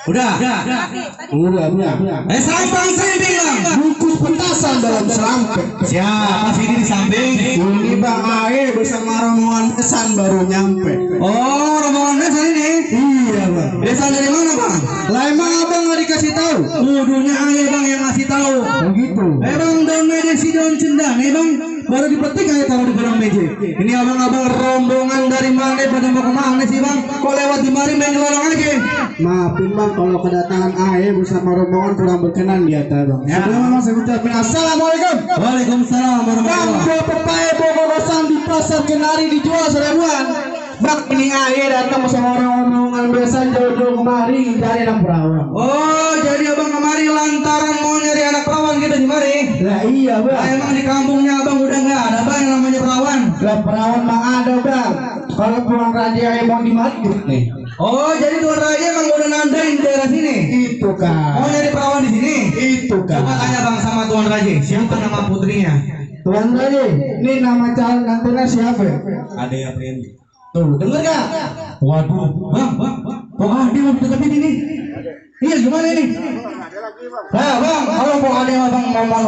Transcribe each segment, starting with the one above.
Udah. Udah. Samping bang. Bungkus petasan dalam selampet. Siapa sih ini di samping? Ini Bang Ae bersama rombongan pesan baru nyampe. Oh, rombongan desa ini. Iya Bang. Desa dari mana bang? Lah emang abang nggak dikasih tahu? Kudunya Ae bang yang ngasih tahu. Begitu. Bang daun medesi daun cendana bang baru dipetik aja taruh di gorong meja. Ini abang-abang rombongan dari mana pada mau kemana sih bang? Kok lewat di mari main lorong aja? Maafin Bang kalau kedatangan Ae bersama rombongan kurang berkenan di atas Bang. Ya. Sebelumnya saya ucapkan assalamualaikum. Waalaikumsalam Bang, warahmatullahi. buah pepaya bogorosan di pasar Kenari dijual seribuan. Bang, ini Ae datang bersama rombongan biasa jauh-jauh kemari cari anak perawan. Oh, jadi abang kemari lantaran mau nyari anak perawan gitu di mari. Lah iya Bang. Emang di kampungnya abang udah nggak ada bang yang namanya perawan. Lah perawan mah ada Bang. Kalau pulang raja emang di mari nih. Oh, jadi tuan raja emang udah nandain di daerah sini. Itu kan. Mau nyari perawan di sini. Itu kan. Coba tanya bang sama tuan raja, siapa nama putrinya? Tuan Raja, ini nama calon nantinya siapa? Ada yang Priandi. Tuh, denger gak? Waduh, bang, kok ada mau deketin ini? Iya gimana ini? Nah bang, kalau mau ada bang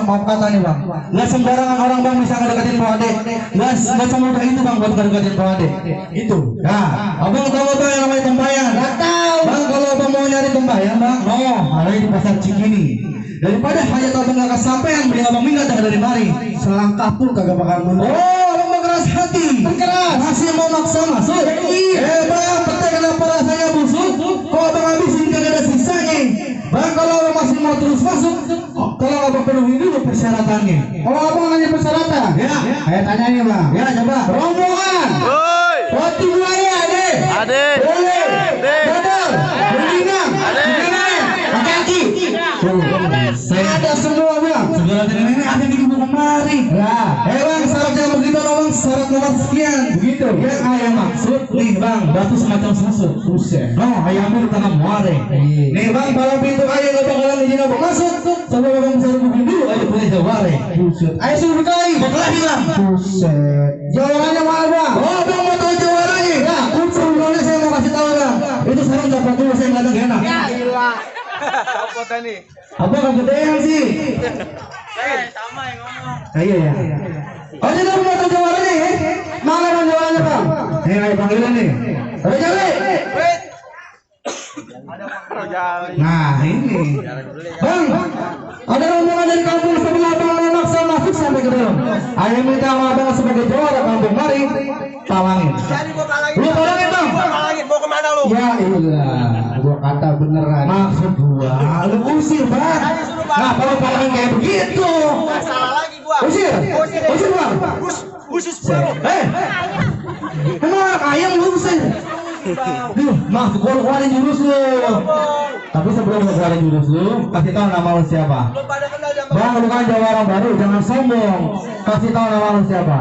mau kata nih bang, nggak sembarangan orang bang bisa ngedeketin Pak Ade, nggak semudah itu bang buat ngedeketin Pak Ade. Itu. Nah, abang tahu apa yang namanya tembayan? Gak tahu. Bang kalau abang mau nyari tembayan bang, ada di pasar Cikini. Daripada hajat abang nggak kesampaian, mending abang minggat dari mari. Selangkah pun kagak bakal mundur. Oh, abang mau keras hati. Keras. Masih mau maksa masuk. Bang, petai kenapa rasanya busuk? Kok abang habisin kagak ada sisanya? Bang, kalau abang masih mau terus masuk, kalau abang penuhi dulu persyaratannya. Kalau abang nanya persyaratan, Ya. saya tanya nih Bang. Ya, coba. Rombongan. Woi, Roti buaya ade. Ade. Boleh. Ade. Dadar. Rengginang. Ade. Kaki. Saya ada semua Bang. Segala ini ada di ibu kemari. Lah, Bang, syaratnya begitu bang, syarat nomor sekian. begitu. Yang ayam maksud, nih bang, batu semacam susu. Buset. No, ayamnya di tengah muare. Nih bang, kalau pintu ayam nggak bakalan izin abang masuk, coba abang bisa rubuhin dulu, ayo boleh jaware. Buset. Ayo suruh berkali. Betul lagi bang. Buset. Jawabannya mana Bang? Oh, bang mau tahu jawabannya? Ya, sebelumnya saya mau kasih tahu bang. Itu sekarang dapat dulu saya nggak ada enak. Gila. Apa tadi? Apa kegedean sih? Sama yang ngomong. Iya ya. Oh, jadi mau tahu jawabannya ya? Mana Bang jawabannya Bang? Ayo panggilan nih. Ayo jawab. Wait. Ada jali. Nah ini, bang, ada rombongan dari kampung sebelah bang memaksa masuk sampai ke dalam. Ayah minta sama abang sebagai juara kampung, mari talangin. Jadi gua kalangin. Lu talangin bang. Gua kalangin. Mau kemana lu? Ya ilah, gua kata beneran. Maksud gua, lu usir bang. Nah kalau talangin kayak begitu, Nggak salah lagi gua. usir, usir bang. Usus baru. Emang ayam lu usir. Maksud gua lu keluarin jurus lu. Tapi sebelum lu keluarin jurus lu, kasih tahu nama lu siapa. Belum pada kenal sama. Bang, lu kan jawara baru, jangan sombong. Kasih tahu nama lu siapa.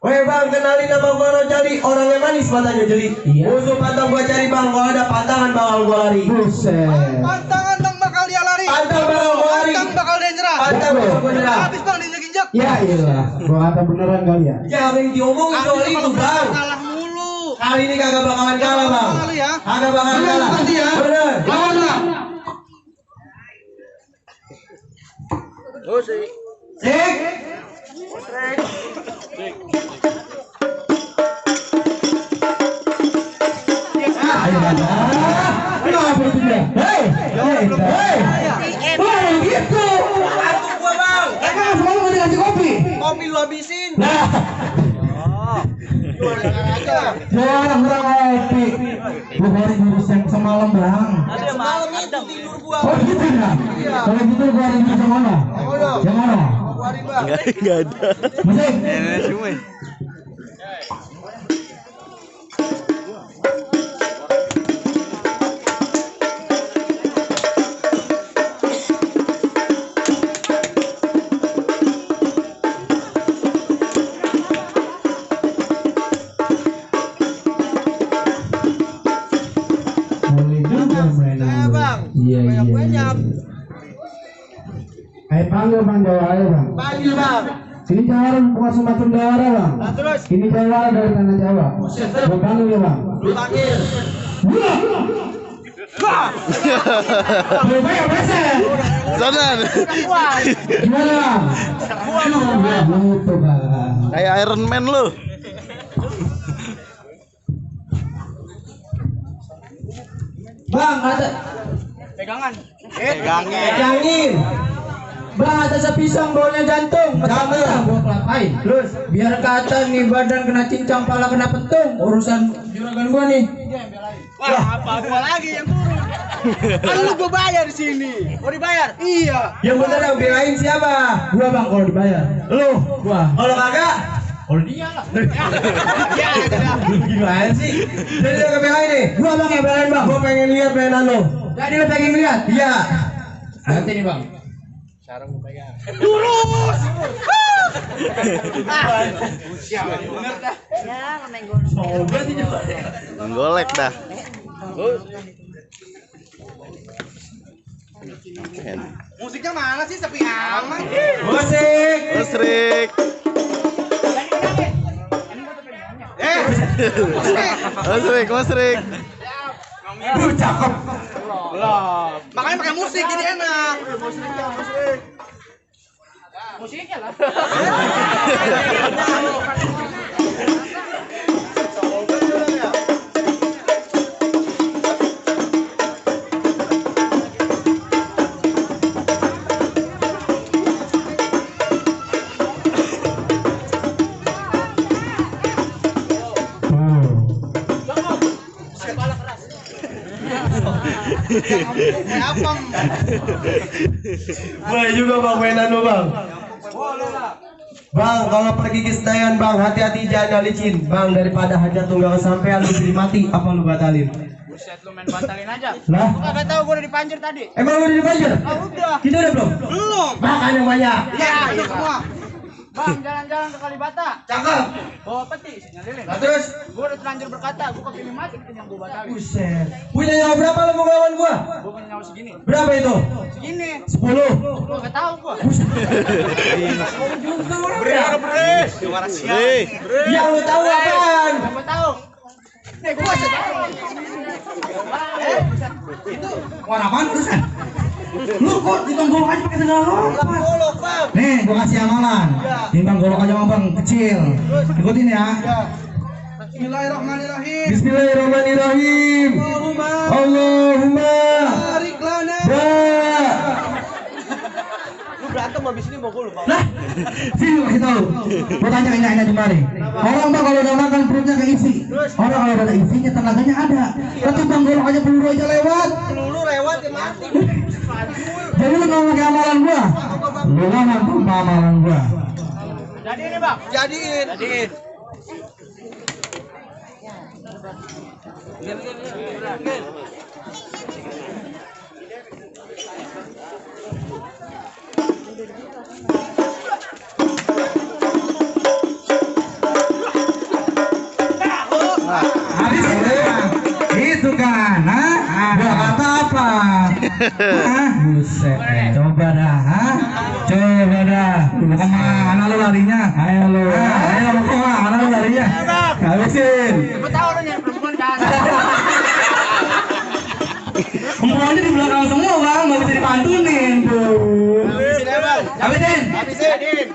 Weh bang, kenalin nama gua Rojali. Orang yang manis matanya jeli. Iya. Musuh pantang gua cari bang. Kalau ada pantangan bakal gua lari. Buset. Pantangan bang bakal dia lari. Pantang bakal gua lari. Pantang bakal dia nyerah. Pantang bakal gua nyerah. Habis bang diinjek-injek. Ya ilah, gua kata beneran kali ya. Jangan diomongin soal itu bang. Kalah mulu. Kali ini kagak bakalan kalah bang. Kali ya. Kagak bakalan Bener, kalah. pasti ya. Bener. Lawan lah. Sik. Ayo Banda. Kenapa itu dia? Hei, baru gitu. Aku gua bang. Emang selalu mau dikasih kopi? Kopi lu habisin. Nah, jarang kurang kopi. Lu keluarin jurus yang semalam bang. Ada malam itu tidur gua. Oh gitu ya? Kalau gitu lu keluarin jurus yang mana? Yang mana? Keluarin bang. Musik. Boleh juga mainan. Bang. Iya iya. Banyak. Ayo panggil Bang Jawara Bang. Panggil bang. Sini Jawara bukan semacam Jawara Bang. Nah, terus. Ini Jawara dari tanah Jawa. Gua panggil ya Bang. Lu panggil. Lebih banyak berasa. Sonan. Gimana? Gitu bang. Kayak Iron Man lu. Bang ada. Pegangan. Pegangin. Bang ada sepisang baunya jantung. Jangan gua kelapain. Terus biar kata nih badan kena cincang, pala kena pentung. Urusan juragan gua nih. Wah, apa gua lagi yang turun? Kan lu gua bayar di sini. Oh dibayar? Iya. Yang bener yang belain siapa? Gua bang kalau dibayar. Lu. Gua. Kalau kagak, Kalau dia lah. Ya, ada. gimana sih? Jadi yang belain nih. Gua bang yang belain bang. Gua pengen lihat mainan lu. Jadi lu pengen lihat? Iya. Nanti nih bang. Lurus. Menggolek dah. Musiknya mana sih? Sepi amat. Musik. Musrik. Musrik. Cakep. Makanya pakai musik jadi enak. Musiknya lah. Apam. Boleh juga bang mainan lu bang. Bang, kalau pergi ke Senayan bang, hati-hati jangan licin. Bang, daripada hajat tunggal sampean lu beli mati, apa lu batalin? Buset lu main batalin aja. Lah, Kagak tahu gua udah dipanjer tadi. emang lu udah dipanjer? Udah. Kita udah belum? Belum. Makanya banyak. Ya, itu semua. Bang, jalan-jalan ke Kalibata. Cakep. Bawa peti, sinyalin. Nah, terus? Gua udah terlanjur berkata, gua kepilih mati yang gua batalin. Buset. Punya nyawa berapa lu mau ngelawan gua? Gua punya nyawa segini. Berapa itu? Segini. 10. Gua gak tahu gua. Yang lu tahu apaan? Gua tahu. Nih, gua masih tahu. Itu Warna apaan terusan? Lu kok timbang golok aja pakai segala lompat? Nih, gua kasih amalan. Timbang golok aja sama bang kecil. Ikutin ya. Bismillahirrahmanirrahim. Bismillahirrahmanirrahim. Allahumma Barik lana. Lu berantem habis ini mau gua lupa. Lah, sini kasih tahu. Gua tanya ini di mari. Orang bang kalau udah makan perutnya keisi. Orang kalau ada isinya tenaganya ada. Ketimbang golok aja peluru aja lewat. Peluru lewat ya mati. Jadi lu nggak pakai amalan gua. Lu nggak mampu amalan gua. Jadi ini, Bang. Jadiin. Habis itu kan, gua kata apa? Buset, coba dah, coba dah. Lu kemana lu larinya? Ayo lu, ayo lu kemana lu larinya? Habisin. Gua tahu lu nyari perempuan kan. Semuanya di belakang semua bang, nggak bisa dipantunin tuh. Habisin ya, Bang. Habisin. Habisin.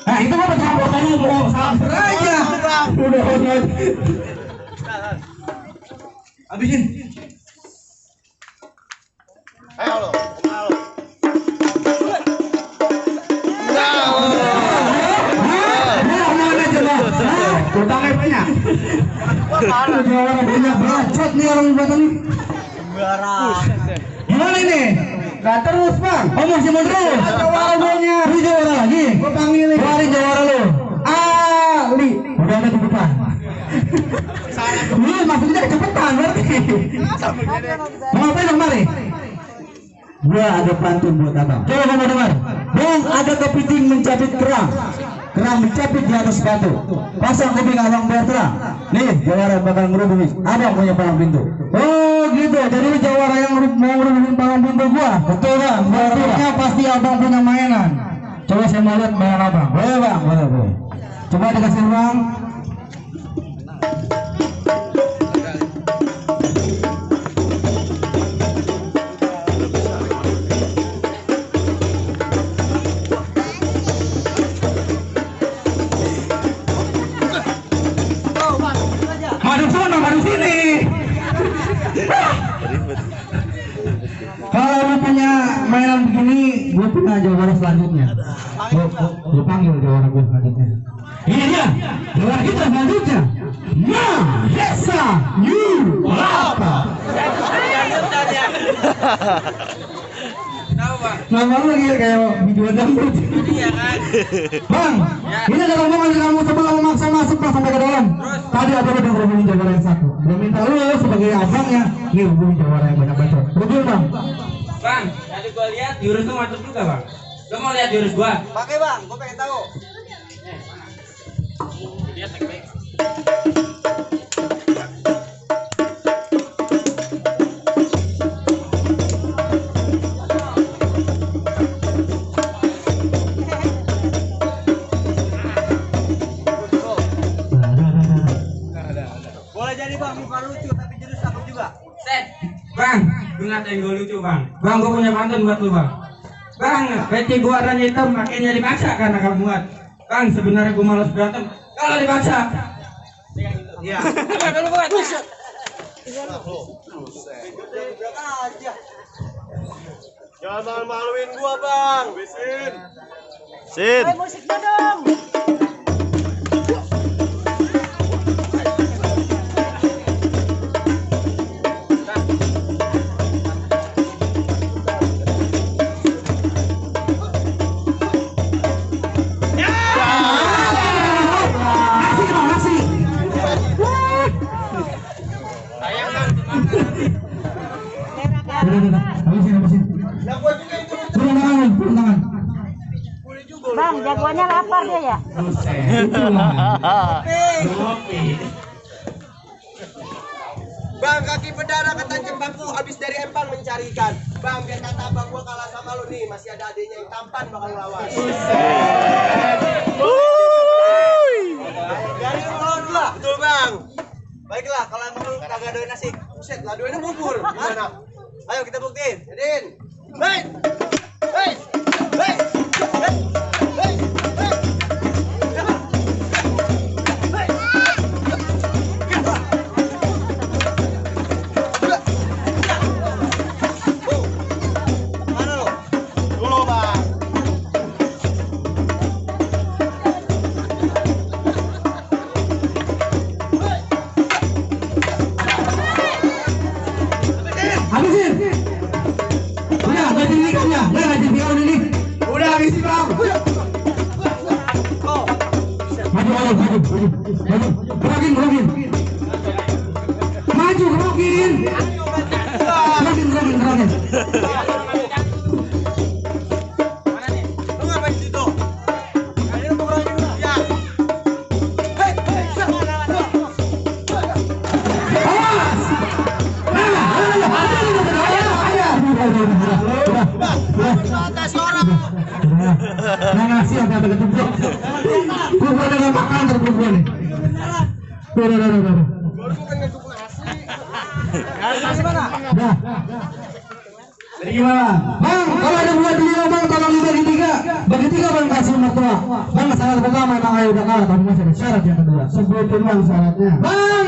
Nah itu mah betul lu mau sabar aja. Udah. Habisin. Ayo lo. Utangnya banyak. Banyak bacot nih orang Batam nih. Gimana ini? Gak terus bang. Oh masih mau terus. Jawara banyak. Lu jawara lagi. Gua panggil nih. Keluarin jawara lu. Ali. Udah ada di depan. Lu maksudnya cepetan berarti. Mau ngapain dong mari? Gua ada pantun buat abang. Coba kamu dengar. Bang ada kepiting mencabik kerang. Kerang mencabik di atas batu. Pasang kuping abang biar terang. Nih jawara bakal ngerubungin. Abang punya palang pintu. Oh gitu. Jadi lu jawara yang mau ngerubungin palang pintu gua. Betul bang. Berarti pasti abang punya mainan. Coba saya mau lihat mainan abang. Boleh bang. Boleh. Coba dikasih ruang. Madu sana, madu sini. Kalau lu punya mainan begini, gue punya jawara selanjutnya. Gue panggil jawara gue selanjutnya. Ini dia, jawara kita selanjutnya. Mahesa New Palapa. Nama lu lagi kayak video dangdut. Iya kan? Bang, ini ada rombongan yang kamu coba memaksa masuk Bang, sampai ke dalam. Tadi ada udah hubungin jawara yang satu. Belum minta lu sebagai abangnya, nih hubungin jawara yang banyak bacot. Hubungin Bang. Bang, tadi gua lihat jurus tuh mantep juga, Bang. Lo mau lihat jurus gua? Pakai bang, gue pengen tahu. Boleh jadi bang, bukan lucu tapi jurus takut juga. Set. Bang, lu ngatain gua lucu, Bang. Bang, gua punya pantun buat lu, Bang. Bang, peci gua warnanya hitam, makanya dipaksa karena kamu muat. Bang, sebenarnya gua malas berantem kalau dipaksa. Iya. Jangan malu-maluin gua, Bang. Sin. Musiknya dong. Bang, jagoannya lapar dia ya? Bang, kaki berdarah ketancap bangku habis dari empang mencari ikan. Bang, biar kata abang gua kalah sama lu nih, masih ada adiknya yang tampan bakal ngelawan. Dari lu lawan gua. Betul, Bang. Baiklah, kalau emang lu kagak doain nasi, buset lah doainnya bubur. Gimana? Ayo kita buktiin. Jadiin. Hei! Hei! Hei! Habisin. Udah, ganti ikannya. Udah, ganti ikan ini. Udah habisin Bang. Maju, maju. Gerokin. Maju, gerokin. Gerokin. Lu ngapain di situ? Kalian mau berani juga? Ya. Hei! Nah, ngasih apa ada ketubruk. Gua udah makan terus nih. Udah. Baru gua kan ngasih nasi. Nasi mana? Dah. Jadi gimana? Bang, kalau ada buat dia Bang, tolong dibagi tiga. Bagi tiga Bang kasih mertua. Bang, syarat pertama emang ayo udah kalah, tapi masih ada syarat yang kedua. Sebutin Bang syaratnya. Bang,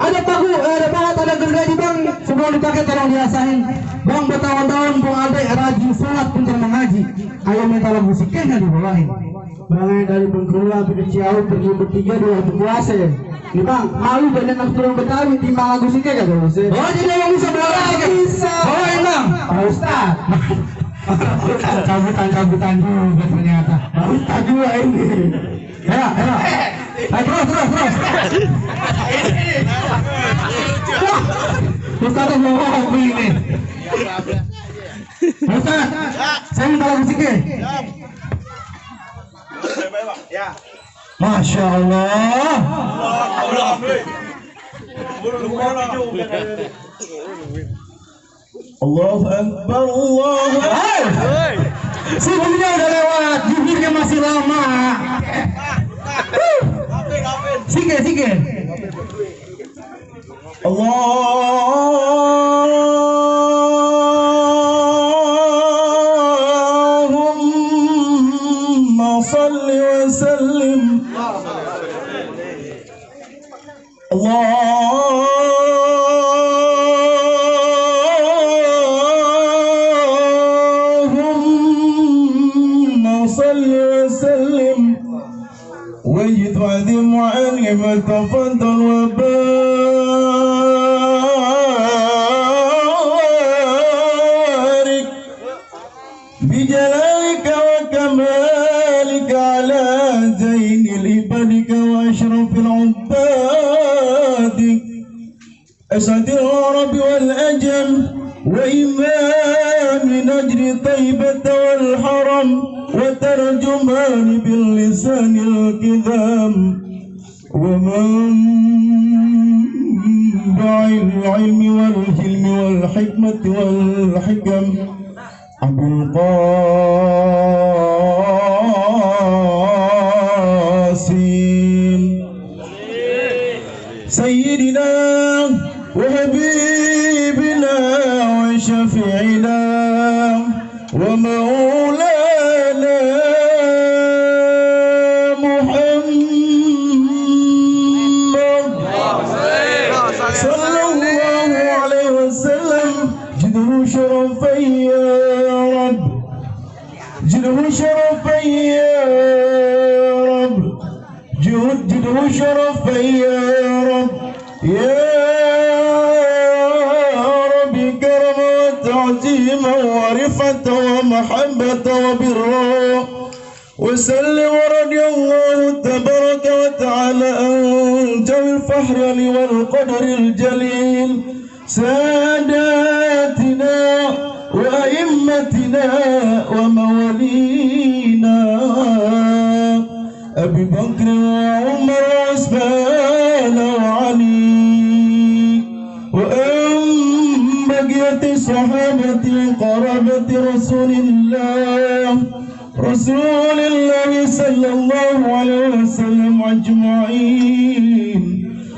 ada paku, ada banget, ada gergaji Bang. Sebelum dipakai tolong diasahin. Bang, bertahun-tahun Bang Alde rajin sholat, pintar mengaji. Ayo minta lagu sikenya dibawain. Bang yang dari Bengkulu sampai ke Ciawi pergi bertiga di waktu puasa ya. Nih Bang, malu banyak anak turun Betawi timbang lagu sikenya kagak bisa. Oh jadi yang bisa bawa lagi? Bisa. Bawain Bang. Pak Ustad. Cabutan juga ternyata. Pak Ustad juga ini. Ya. Terus. Ustad mau hobi ini. Ustad, saya minta lagu sikenya. Ya. Masya Allah. Allahu Akbar, Allahu Akbar. Hei. Subuhnya udah lewat, zuhurnya masih lama. وسلم اللهم صل وسلم وجد وعدم وعنهم وتفضل وبارك بجلالك وكمالك على زين لبنك وأشرف العباد أسعد العرب والأجم وإمام نجر طيبة والحرم وترجمان باللسان الكذام ومنبع العلم والحلم والحكمة والحكم أبو القاسم سيدنا وحبيبنا وشفيعنا ومولانا محمد صلى الله عليه وسلم جده شرفا يا رب جده شرفا يا رب جده شرفا يا رب يا رب كرما وتعظيما ورفعة ومحبة وبرا وسلم ورضي الله تبارك وتعالى عن ذوي الفخر والقدر الجليل ساداتنا وأئمتنا وموالينا أبي بكر وعمر وعثمان وعلي وأم بقية صحابة قرابة رسول الله صلى الله عليه وسلم أجمعين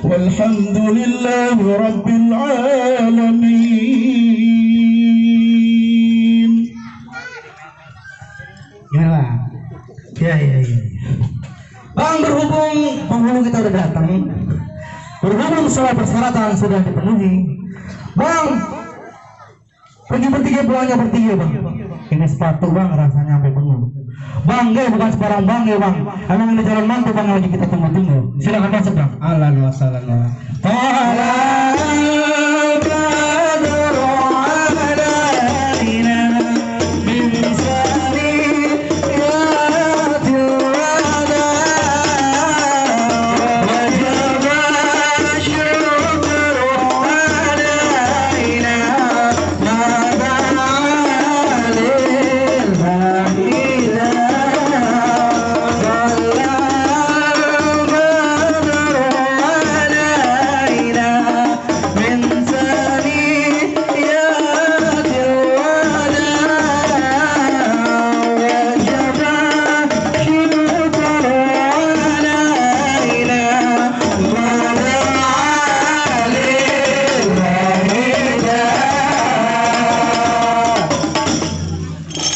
والحمد لله رب العالمين. Ya. Bang, berhubung penghulu kita udah datang, berhubung semua persyaratan sudah dipenuhi, Bang, pergi bertiga pulangnya bertiga, Bang. Ini sepatu, Bang, rasanya sampai penuh. Bang, bukan sebarang Bang ya, Bang. Emang ini jalan mantu, Bang, lagi kita tunggu-tunggu. Silakan masuk, Bang. Ahlan wa sahlan.